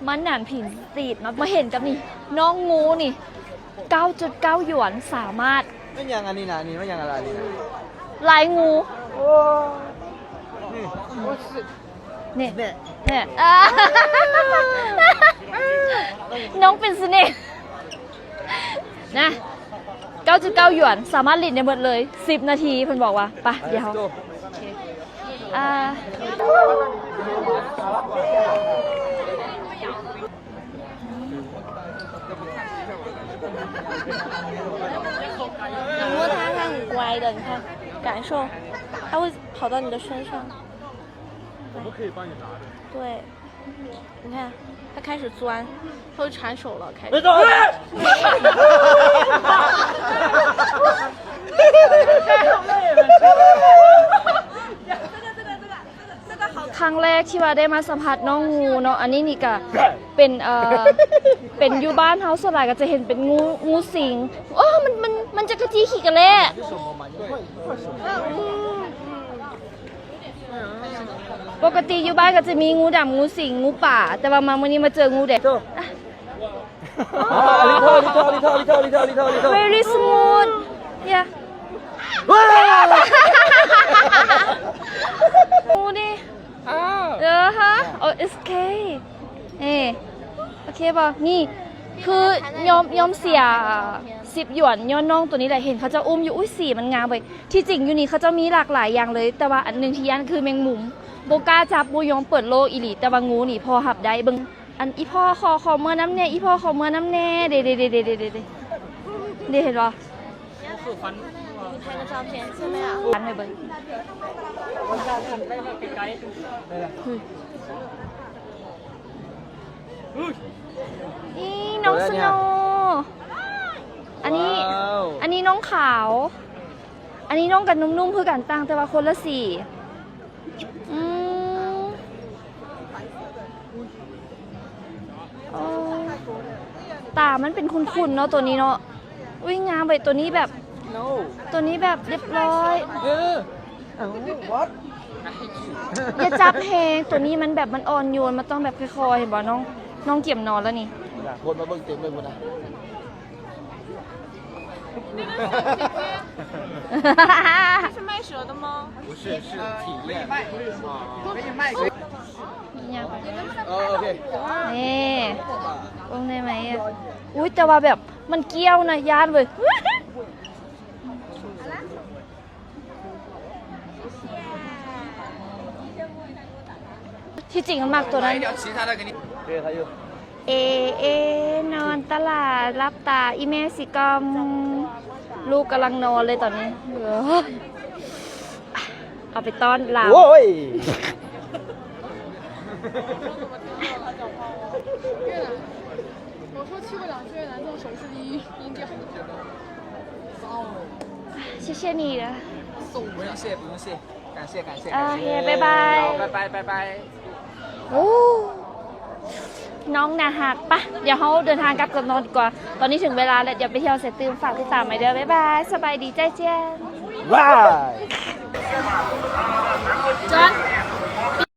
ມັນໜານຜີນສີດເນາະ ມາເຫັນກັບນີ້ ນ້ອງງູນີ້ ເກົ້າຈຸດເກົ້າ ຢວນ ສາມາດ ແມ່ນຫຍັງອັນນີ້ນະ ອັນນີ້ແມ່ນຫຍັງອັນນີ້ນະ ລາຍງູ ໂອ້ ນີ້ ນີ້ ນີ້ ອ່າ ນ້ອງເປັນສະເໜ່ ນະ ເກົ້າຈຸດເກົ້າ ຢວນ ສາມາດຫຼິ້ນໄດ້ໝົດເລີຍ ສິບນາທີ ເພິ່ນບອກວ່າ ໄປ ດຽວເຮົາ ໂອເຄ ອ່າ 你摸它，它很乖的，你看，感受，它会跑到你的身上。我们可以帮你拿着。对。 你看，它开始钻，它会缠手了，开始。没错。ຄັ້ງແລກທີ່ວ່າໄດ້ມາສຳຜັດນ້ອງງູເນາະ ອັນນີ້ນີ້ກະເປັນ ເອີ ເປັນຢູ່ບ້ານເຮົາສ່ວນຫຼາຍກະຈະເຫັນເປັນງູ ງູສິງ ໂອ້ ມັນ ມັນ ມັນຈະກະຈີ່ຂີ້ກະແລ້. ປົກກະຕິຢູ່ບ້ານກະຈະມີງູດຳ ງູສິງ ງູປ່າ ແຕ່ວ່າມາມື້ນີ້ມາເຈີງູແດງ. Very smooth. Yeah. ງູນີ້ ເອີ ຮະ ໂອ it's okay. ເອີ ໂອເຄບໍ່? ນີ້ຄືຍອມ ຍອມເສຍສິບຢວນຍ້ອນນ້ອງໂຕນີ້ແຫຼະ ເຫັນເຂົາເຈົ້າອຸ້ມຢູ່ ອຸ້ຍ ສີມັນງາມເວີຍ. ທີ່ຈິງຢູ່ນີ້ເຂົາເຈົ້າມີຫຼາກຫຼາຍຢ່າງເລີຍ ແຕ່ວ່າອັນໜຶ່ງທີ່ຢ້ານຄືແມງມຸມ ບໍ່ກ້າຈັບ ບໍ່ຍອມເປີດໂລກອີ່ຫຼີ ແຕ່ວ່າງູນີ້ພໍຮັບໄດ້. ເບິ່ງ ອັນ ອີ່ພໍ່ຂໍ ຂໍເມືອນຳແດ່ ອີ່ພໍ່ຂໍເມືອນຳແດ່ ເດ ເດ ເດ ເດ ເດ ເດ ເດ ເຫັນບໍ່? 你拍个照片，现在啊。 ອີ ນ້ອງສະໂນ ອັນນີ້ ວ້າວ ອັນນີ້ນ້ອງຂາວ ອັນນີ້ນ້ອງກະນຸ້ມໆ ຄືກັນ ຕ່າງແຕ່ວ່າຄົນລະສີ. ອືມ ໂອ້ ຕາມັນເປັນຂຸ້ນໆ ເນາະ ໂຕນີ້ເນາະ. ອຸ້ຍ ງາມເວີຍ ໂຕນີ້ແບບ ໂຕນີ້ແບບລຽບລ້ອຍ. ເອີ ເອົ້າ what? ຢ່າຈັບແຮງ ໂຕນີ້ມັນແບບມັນອ່ອນໂຍນ ມັນຕ້ອງແບບຄ່ອຍໆ ເຫັນບໍ່? ນ້ອງ ນ້ອງກຽມນອນແລ້ວນີ້. ຄົນມາເບິ່ງເຕັມເລີຍພຸ້ນນະ. 是卖蛇的吗？不是，是体验。 ເອີ ໂອເຄ ນີ້ ລົງໄດ້ໄໝ? ອຸ້ຍ ແຕ່ວ່າແບບມັນກ້ຽວນະ ຢ້ານເວີຍ. ທີ່ຈິງມັນມັກໂຕນັ້ນ. ເອ ເອ ນອນຕະຫຼາດ ຫຼັບຕາ ອີ່ແມ່ຊິກ່ອມ. ລູກກຳລັງນອນເລີຍຕອນນີ້. ເອີ ເອົາໄປຕ້ອນລາວ. ໂອ້ຍ 我说去过两次越南，这种手势第一，第一遍很。谢谢你了。不用谢，不用谢，感谢，感谢，感谢。OK，拜拜。好，拜拜，拜拜。 ໂອ້ ນ້ອງໜ້າຮັກ. ປະ ດຽວເຮົາເດີນທາງກັບກັບນ້ອງດີກວ່າ. ຕອນນີ້ເຖິງເວລາແລ້ວ ດຽວໄປທ່ຽວໃສຕື່ມ. ຝາກຕິດຕາມໄວ້ເດີ. ບາຍບາຍ ສະບາຍດີ ໃຈຈຽນ. ຈອນ